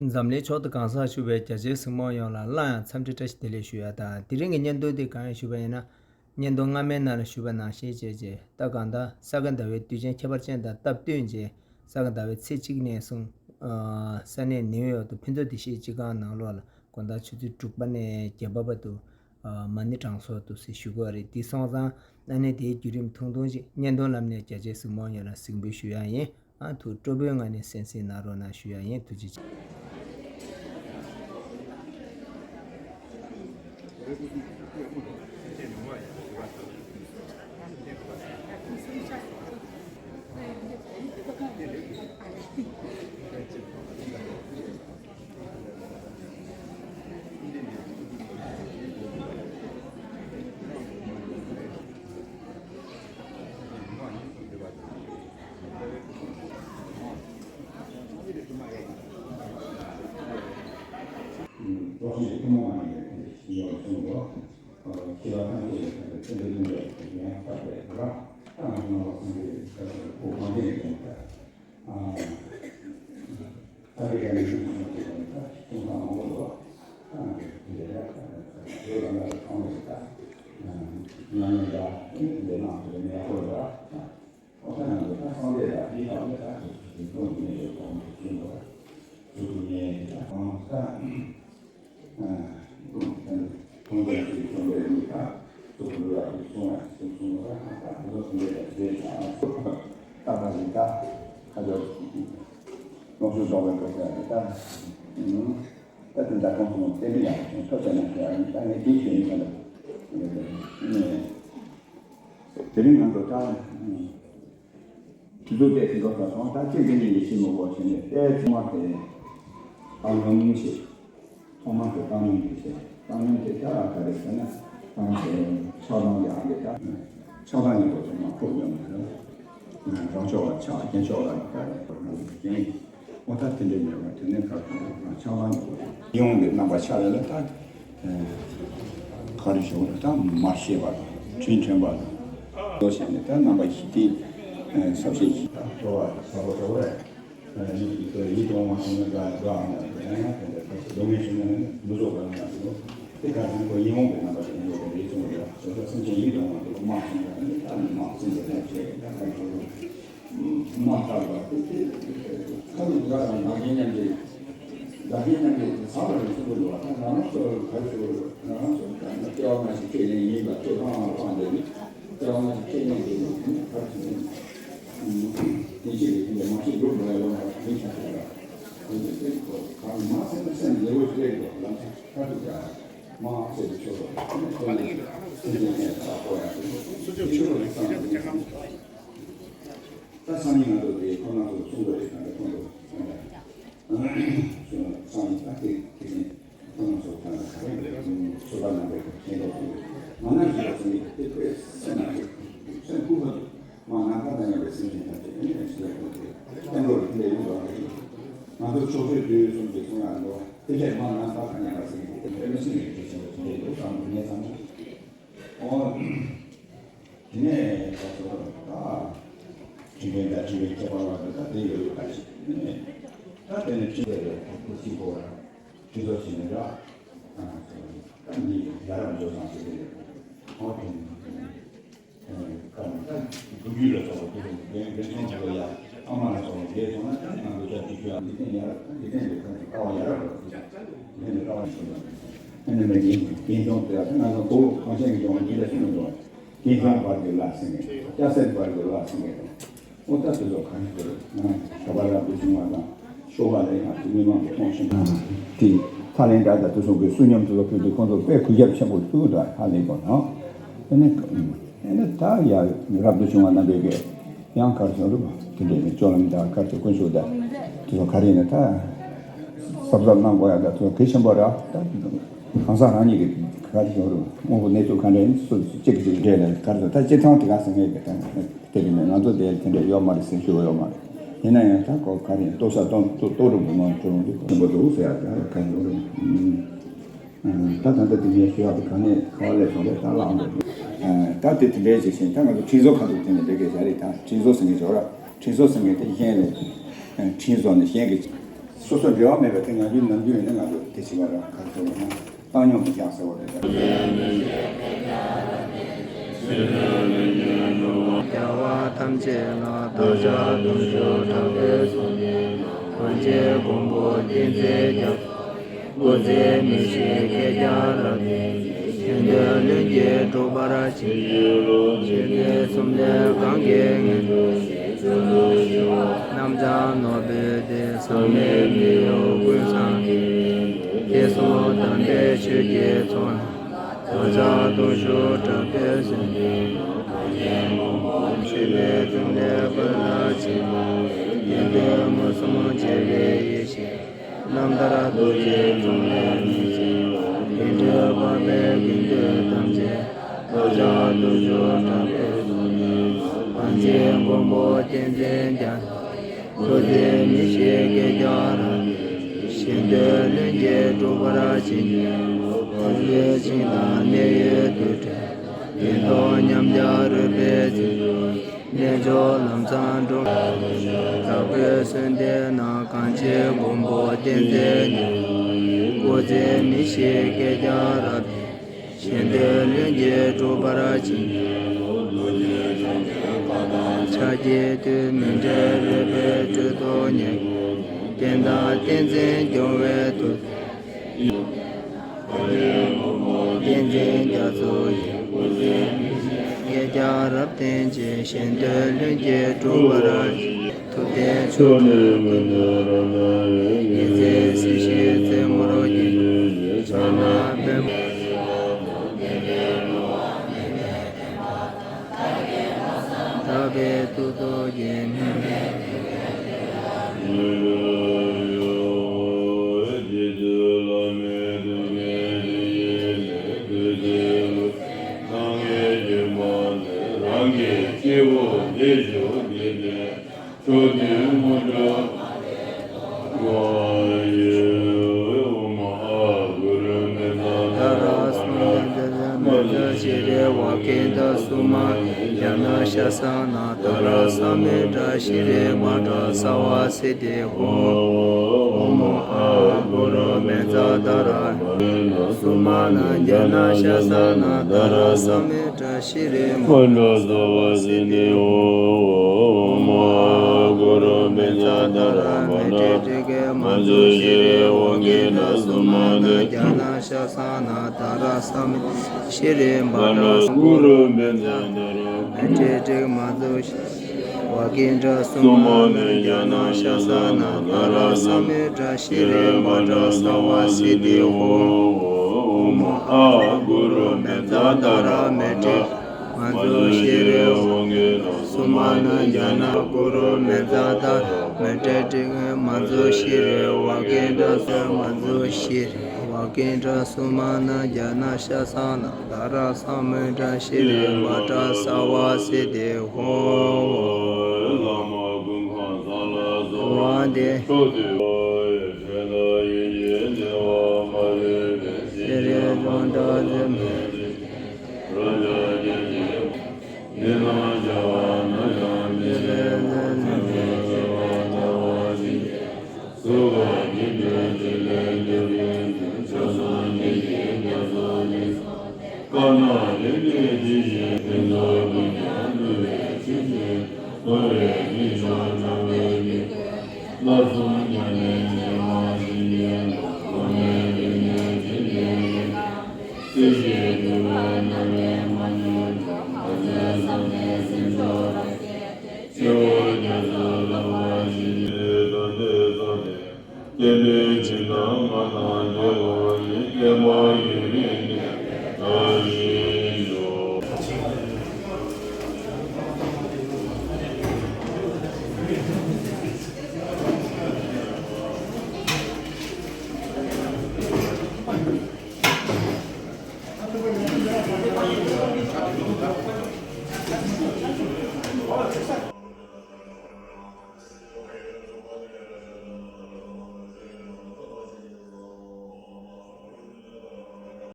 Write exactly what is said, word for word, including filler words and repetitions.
འཛམ་གླིང་ཕྱོགས་དུས་གང་སར་བཞུགས་པའི་རྒྱ་ཆེའི་གཟིགས་མོ་ཡོངས་ལ་སླར་ཡང་འཚམས་འདྲི་བཀྲ་ཤིས་བདེ་ལེགས་ཞུ་ཡ་དང་། དེ་རིང་གི་བརྙན་ཐུང་འདི་གང་ཡིན་ཞུས་པ་ཡིན་ན། བརྙན་ཐུང་སྔ་མའི་ནང་ལ་ཞུས་པ་ནང་བཞིན་བྱས་རྗེས་ད་གང་ལྟར་ས་ག་ཟླ་བའི་དུས་ཆེན་ཁྱད་པར་ཅན་དང་སྟབས་བསྟུན་བྱས། ས་ག་ཟླ་བའི་ཚེས་གཅིག་ནས་བཟུང་ས་གནས་ནིའུ་ཡོག་ཏུ་ཕུན་ཚོགས་བདེ་སྐྱིད་སྤྱི་ཁང་ནང་ལོགས་ལ་དགོང་དག་ཆུ་ཚོད་དྲུག་པ་ནས་བརྒྱད་པ་བར་དུ་མ་ཎི་གྲངས་གསོག་འདུག་སེ་ཞུ་དགོས་རེད། འདི་སོང་ཙང་ཨ་ནི་དེའི་བརྒྱུད་རིམ་ཐུང་ཐུང་ཅིག་བརྙན་ཐུང་ལམ་ནས་རྒྱ་ཆེའི་གཟིགས་མོ་ཡོངས་ལ་གཟིགས་འབུལ་ཞུ་ཡ་ཡིན། ཨ་ཐུགས་སྤྲོ་པོའི་ངང་ནས་གསན་གཟིགས་གནང་རོགས་གནང་ཞུ་ཡ་ཡིན། ཐུགས་རྗེ་ཆེ། ད་དེ་འདྲ་ཁོང་ཚོ་བསྟན་པའི་ཡང་ཐོབ་བྱ་ན་ད་ངས་དེའི་ཞུ་ཡིན་ག་ལ། དེ་རིང་ང་ཚོ་ད་དུས་ཚོད་དེ་དུས་ཚོད་ད་སོང་ད་གཅིག་དེ་ཉིད་ཀྱི་ཤི་མི་དགོས་ཞེས་ནས་དེ་ཚང་མ་དེ་བཏང་སྙོམས་ཞེས་ཐོག་མར་དེ་བཏང་སྙོམས་ཀྱི་ཞེས་བཏང་སྙོམས་དེ་ད་ག་རེ་ཟེར་ན་བཏང་ཞེས་ཆགས་སྡང་གི་ཨང་དེ་ད་ཆགས་སྡང་གི་སྐོར་ཚང་མ་ཁོག་སྙོམས་ན་རང་ཕྱོགས་ལ་ཆགས་རྐྱེན་ཕྱོགས་ལ་ད་རེ་རྐྱེན། འོ་ད་དེ་འདྲའི་མེད་པ་དེ་ནས་ཁ་ཁ་ཆགས་སྡང་གི་སྐོར་ཡིད་འོང་གི་རྣམ་པ་ཤར་ལ་ད་ག་རེ་ཞུ་དགོས་རེད། ད་མར་ཤེས་པ་དང་དྲིན་དྲན་པ་དང་དོ་ཞེས་ནས་ད་རྣམ་པ་བཞི་སྟེ་ས་བཅད་བཞི་དང་སྤྲོ་བ་ས་བོ་སྤྲོ་བས་ཡིད་ཀྱི་སྟོད་ཡིད་དུ་འོང་བ་ཞིག་ནི་དགའ་དགའ་འམ་ཡང་ཡང་དེ་འདྲ་ཁ་ཅིག་སྡུག་བསྔལ་ཞིག་ནི་མི་བཟོད་པ་ཡང་ཡང་དུ་དེ་ག་ཚོད་ཁོ་ཡིད་འོང་གི་རྣམ་པ་ཞིག་ཡོད་པ་རེད་གསུངས་པ་ཡང་སོ་སོ་སེམས་ཅན་ཡིད་དུ་འོང་བ་དེ་ལ་མ་སོང་བ་ནི་ད་ནི་མ་སེམས་ཀྱི་ལས་བྱེད་ད་ག་ཚོད། མ་ལྟར་བ་དེ་དེ་ཁ་ལུ་འགའ་རང་ལག་གིན་མཉམ་རྗེས་ལག་གིན་མཉམ་རྗེས་དེ་ཟ་བ་རེད་གསུང་གི་འདུག་བ། ད་ང་རང་ཚོ་ག་རེ་ཞུ་དགོས་རེད། ང་རང་ཚོ་ད་ནི་སྐྱེ་བ་སྔ་ཕྱི་ཁས་ལེན་ཡིན་པ་ཁས་བླངས་ལ་བཏང་བསྡད་ནི་སྐྱེ་བ་སྔ་ཕྱི་ཁས་ལེན་དེ་ནི་ག་རེ་ཞུ་དགོས་རེད། དེ་ཅི་རེད། དེ་འདྲ་མ་ཤེས་འགྲོ་འགྲོ་ཡ་ཡོང་བ་མི་ཆགས་ཀྱི་རེད། དེ་ཚོ་དེ་ཚོ་གང་མ་སེམས་སེམས་ལེགས་པོ་ཞིག་རེད་འགྲོ་ལམ་སང་ཁ་ཐུག་ཀྱང་མ་ཚེ་དུ་ཆོག་རོགས་སེམས་ཅན་ཁས་ལེན་ད་ཧོ་ཡ་དེ་ཚོ་དེ་ཚོ་ལ་བསམ་ན་དེ་ཚོ། ད་སང་ཉིན་ང་ཚོ་དེ་ཁོ་ན་ཚོ་གསུང་དགོས་རེད། ད་ནི་ཁོང་ཚོ་སང་ཉིན་ད་དེ་དེ་ནས་ཁོ་ན་ཚོ་ད་ནི་ག་རེ་ཚོད་པ་ནང་པའི་མཁྱེན་རྟོགས་ཀྱི་ང་ན་ཞིག་ལ་སོང་ཡོད་དེ་ཁོའི་སེམས་ནང་གི་སེམས་ཁུག་པ་མ་ནམ་མཁའ་ལ་ཡོད་པའི་སེམས་ཅན་ཐམས་ཅད་ཨེ་ནས་ཞིག་ལ་ཁོང་ཚོས་བསྟན་འགྲོ་རུ་འཕེལ་ཡོང་བ་རེད། ང་ཚོ་ཕྱོགས་ཆོས་དུས་གསུམ་གྱི་གསུང་ཡང་འགྲོ་དེ་ལས་མ་ནམ་མཁའ་ལ་ཡོད་པ་སེམས་ཅན་དེ་ཨེ་ནས་ཞིག་ལ་ཁྱེད་ཆེན་པོ་དེ་འདྲའི་འགྲོ་བསམ་ངས་བསམ། ཨོ། དེ་ནས་ད་ཚོ་ད་དྲི་བའི་ད་དྲི་བའི་ཁྱད་པར་བ་ད་ད་དེ་ཡོད་ཡོད་ད་ཅི་ད་དེ་ནས་དྲི་བའི་ད་ཁོ་ཅི་གོ་ར་དྲི་ཚོ་ཞིག་ནས་ད་ད་ནི་ཡ་རབས་འཇོག་སང་ཞིག་རེད། ཨོ་དེ་ནས་ད་ད་དུས་རྒྱུན་ལ་ཚོགས་པ་དེ་ནས་འགན་འགན་སྲུང་བྱེད་པ་ཡ་ཨ་མ་ལ་ཚོགས་པ་དེ་སོང་ན་ད་ང་ཚོ་ཅག་དེ་ཁྱོད་ཡ་འདི་ཐེངས་ཡ་འདི་ཐེངས་ལས་ཁ་ཅིག་ལྟ་བ་ཡ་རབས་ལ་ཞིག་ཡ་ལས་ནས་ལྟ་བ་ཞིག་ཡོད། ཨ་ནི་མ་ཡིན་འགན་སྲུང་དེ་ཡང་ང་ཚོ་གཙོ་བོ་གངས་ཅན་གྱི་ལྗོངས་ལ་འདི་འདྲ་ཞིག་མི་འདུག་ཀིང་ཀང་བར་གྱི་ལ་ཟེར་མཁན་དང་སྐྱ་སེར་བར་གྱི་ལ་ཟེར་མཁན་དང་། ཨོ་ད་དེ་ཚོ་ག་རེ་ཟེར་ན་གྲྭ་པ་རབ་ཏུ་བྱུང་བ་དང་ཤོ་བ་ལས་ང་ཚོ་མི་མང་གི་མཐོང་ཤིང་དང་དེ་ཐ་ལན་དྲ་དང་དེ་ཚོ་གི་བསོད་སྙོམས་དེ་ཚོ་ཕུལ་དུས་ཁོང་ཚོ་དཔེ་གུས་ཞབས་ཆེན་པོ་ཞུ་གི་འདུག་ཧ་ལས་པ་ནང་ཨ་ནི་ཨ་ནི་ད་ཡ་རབ་ཏུ་བྱུང་བ་རྣམ་པས་གི་ཡང་གར་སོང་རུ་དེ་འདྲས་ནི་སྤྱོད་ལམ་དང་གར་སོང་དཀོན་མཆོག་དང་དེ་ཚོ་ག་རེ་ནི་ད་གཟབ་གཟབ་གནང་དགོས་ཡ་ད་དེ་ཚོ་གལ་ཆེན་པོ་རེད། ད་གང་ཟག་རང་ཉིད་ཀྱི་གར་སོང་རུ་དངོས་པོ་གནས་ཚུལ་ག་འདྲས་ནི་སུ་གཅིག་གིས་གཅིག་འདྲས་ལ་གར་སོང་ད་སྤྱིར་བཏང་དེ་ག་ཟེར་ངེས་ཀྱི་ད་དེ་རིང་ནས་ང་ཚོ་དེ་དེ་འདྲས་ཡོད་མ་རེད་ཟེར་ཞུ་བ་ཡོད་མ་རེད། ཡིན་ན་ཡང་ད་གོ་ག་རེ་ཡིན་ལྟོ་ས་གཏོང་ལྟོ་ལྟོ་རུ་མི་མང་ཁྲོ་རུང་གི་ཆེན་པོ་འདུག་ཟེར་ཡ་ད་ག་ཡོད་རུང་། ད་ད་ལྟ་དེ་ངས་ཞུ་ཡག་དེ་ག་ནས་ག་བ་ལས་བྱུང་རེད་ད་ལགས་འདུག་ད་དེ་དེ་འདྲའི་ཞིག་བཞིན་ད་ང་ཚོ་དྲིན་གཟོ་ཁ་ཐུག་དེ་ནས་འདྲེ་གས་བྱ་རེད། ད་དྲིན་གཟོ་ཟེར་མཁན་ཅིག་ཡོད་ར། དྲིན་གཟོ་ཟེར་མཁན་དེ་གཞན་ལས་དྲིན་གཟོ་ནས་གཞན་གྱི་ སོ་སོ་འབྲེལ་བ་མེད་པའི་དེ་ང་ཚོའི་ནམ་རྒྱུན་ཡིན་ན་ང་ཚོ་དེ་བྱེད་པ་རང་ག་རེ་ཟེར་བ་ན་བཏང་སྙོམས་སུ་བཞག་ཟེར་བ་རེད། རྒྱལ་བ་ཐམས་ཅད་ལ་བདག་ཅག་ལྟུང་ཞུགས་དྲག་པོས་གསོལ་འདེབས་ལ། གང་ཕྱིར་མགོན་པོ་བསྟན་འཛིན་རྒྱ་མཚོ་ཡི། སྐུ་ཚེ་མི་ཤིགས་བསྐལ་བརྒྱར་རབ་བརྟན་ཅིང་། གཞན་དོན་ལྷུན་གྱིས་གྲུབ་པར་བྱིན་གྱིས་རློབས། ཞིང་རྡུལ་གསུམ་ལས་གང་གི་ངན་འགྲོ་ཞི། བྱང་ཆུབ་ཤིང་རྟ་རྣམས་ཀྱང་ནོར་བུའི་གཏེར། ཟག་མེད་མི་གཡོ་ཀུན་བཟང་གི། དགེ་གསུམ་དམ་པའི་ཆོས་ཀྱི་ཚོགས་རྣམས་ལ། བདག་ཅག་ལྟུང་ཞུགས་དྲག་པོས་གསོལ་འདེབས་ལ། གང་ཕྱིར་མགོན་པོ་མཆོད་པའི་དྲུང་ནས་བོས་ལ་ཕྱིན་པ་ཡི། དགེ་འདུན་མུན་སུམ་འཇལ་བའི་ཡེ་ཤེས་ཀྱི། རྣམ་ཐར་རྡོ་རྗེའི་གདུང་ལས་མི་འཆིང་བ། དེ་འདྲའི་དཔག་མེད་དགེ་འདུན་ཐམས་ཅད་ལ། བདག་ཅག་ལྟུང་ཞུགས་དྲག་པོས་གསོལ་འདེབས་ལ། གང་ཕྱིར་མགོན་པོ་བསྟན་འཛིན་རྒྱ་མཚོ་ཡི། སྐུ་ཚེ་མི་ཤིགས་བསྐལ་བརྒྱར་རབ་བརྟན་ཅིང་། གཞན་དོན་ལྷུན་གྱིས་གྲུབ་པར་བྱིན་གྱིས་རློབས། ཞིང་རྡུལ་གསུམ་ལས་གང་གི་ངན་འགྲོ་ཞི། དགེ་འདུན་ཉམས་ཀྱང་རོལ་པའི་རྩེར་སོན་ཅིང་། རྣལ་འབྱོར་ལམ་བཟང་འགྲོ་བའི་ཕྱིར། དྲག་པོས་གསོལ་འདེབས་ན། གང་ཕྱིར་མགོན་པོ་བསྟན་འཛིན་རྒྱ་མཚོ་ཡི། སྐུ་ཚེ་མི་ཤིགས་བསྐལ་བརྒྱར་རབ་བརྟན་ཅིང་། གཞན་དོན་ལྷུན་གྱིས་གྲུབ་པར་བྱིན་གྱིས་རློབས། རྡོ་རྗེ་འཆང་ཆེན་བཀའ་དང་ཕྱག་རྒྱའི་མཐུས། མཎྜལ་རོལ་པའི་ཁྲོད་དུ་ཉལ་དགོས་ནས། རྟེན་དང་བསྟན་འཛིན་སྐྱོང་བའི་མཐུ། བསྟན་འཛིན་རྒྱ་མཚོ་ཡི། སྐུ་ཚེ་མི་ཤིགས་བསྐལ་བརྒྱར་རབ་བརྟན་ཅིང་། གཞན་དོན་ལྷུན་གྱིས་གྲུབ་པར་བྱིན། ཐུབ་བསྟན་ཆོས་སྒྲོན་ཀུན་ཏུ་རབ་གནས་པའི། ཉི་ཚེ་སྲིད་ཞིའི་རྩེ་མོར་རྒྱས་གྱུར་ཅིག་ཕྱག་ན་པདྨོ་དག་པའི་ཐུགས་རྡོ་རྗེ་སྙིང་པོ། ཤྲཱི་རེ་ཝ་ཀཎྜཱ་སུ་མ་ཎི་ཛྙཱ་ན་ཤཱ་ས་ན་དྷ་ར་ས་མུ་དྲ་ཤྲཱི་མ་ཏྲ་སརྦ་སིདྡྷི་ཧོ། ཨོཾ་ཨཱཿུ་རུ་པཉྩ་དྷ་ར་མཻ་ཏྲེ་ཏྲེ་ཀ་མཉྫུ་ཤྲཱི་ཛྙཱ་ན་ཤཱ་ས་ན་དྷ་ར་ས་མུ་དྲ་ཤྲཱི་མ་ཏྲ་སརྦ་སིདྡྷི་ཧོ། ཨོཾ་ཨཱཿུ་རུ་པཉྩ་དྷ་ར་མཻ་ཏྲེ་ཏྲེ་ཀ་མཉྫུ་ཤྲཱི་ཝ་ཀཎྜཱ་སུ་མ་ཎི་ཛྙཱ་ན་ཤཱ་ས་ན་དྷ་ར་ས་མུ་དྲ་ཤྲཱི་མ་ཏྲ་སརྦ་སིདྡྷི་ཧོ། ཨ་ཏྲེ་ཏྲེ་མཉྫུ་ཤྲཱི་ཝ་ཀཎྜཱ་སུ་མ་ཎི་ཛྙཱ་ན་ཤཱ་ས་ན་དྷ་ར་ས་མུ་དྲ་ཤྲཱི་མ་ཏྲ་སརྦ་སིདྡྷི་ཧོ། ཨོཾ་ཨཱཿུ་རུ་པཉྩ་དྷ་ར་མཻ་ཏྲེ་ཏྲེ་ཀ་མཉྫུ་ཤྲཱི་ཝ་ཀཎྜཱ་སུ་མ་ཎི་ཛྙཱ་ན་ཨཱཿུ་རུ་པཉྩ་དྷ་ར་མཻ་ཏྲེ་ཏྲེ་ཀ་མཉྫུ་ཤྲཱི་ཝ་ཀཎྜཱ་སུ་མ་ཎི་ཛྙཱ་ན་ཤཱ་ས་ན་དྷ་ར་ས་མུ་དྲ་ཤྲཱི་ཝ་ཀཎྜཱ་སུ་མ་ཎི་ཛྙཱ་ན་ཤཱ་ས་ན་དྷ་ར་ས་མུ་དྲ་ཤྲཱི་མ་ཏྲ་སརྦ་སིདྡྷི་ཧོ། བ་དེ།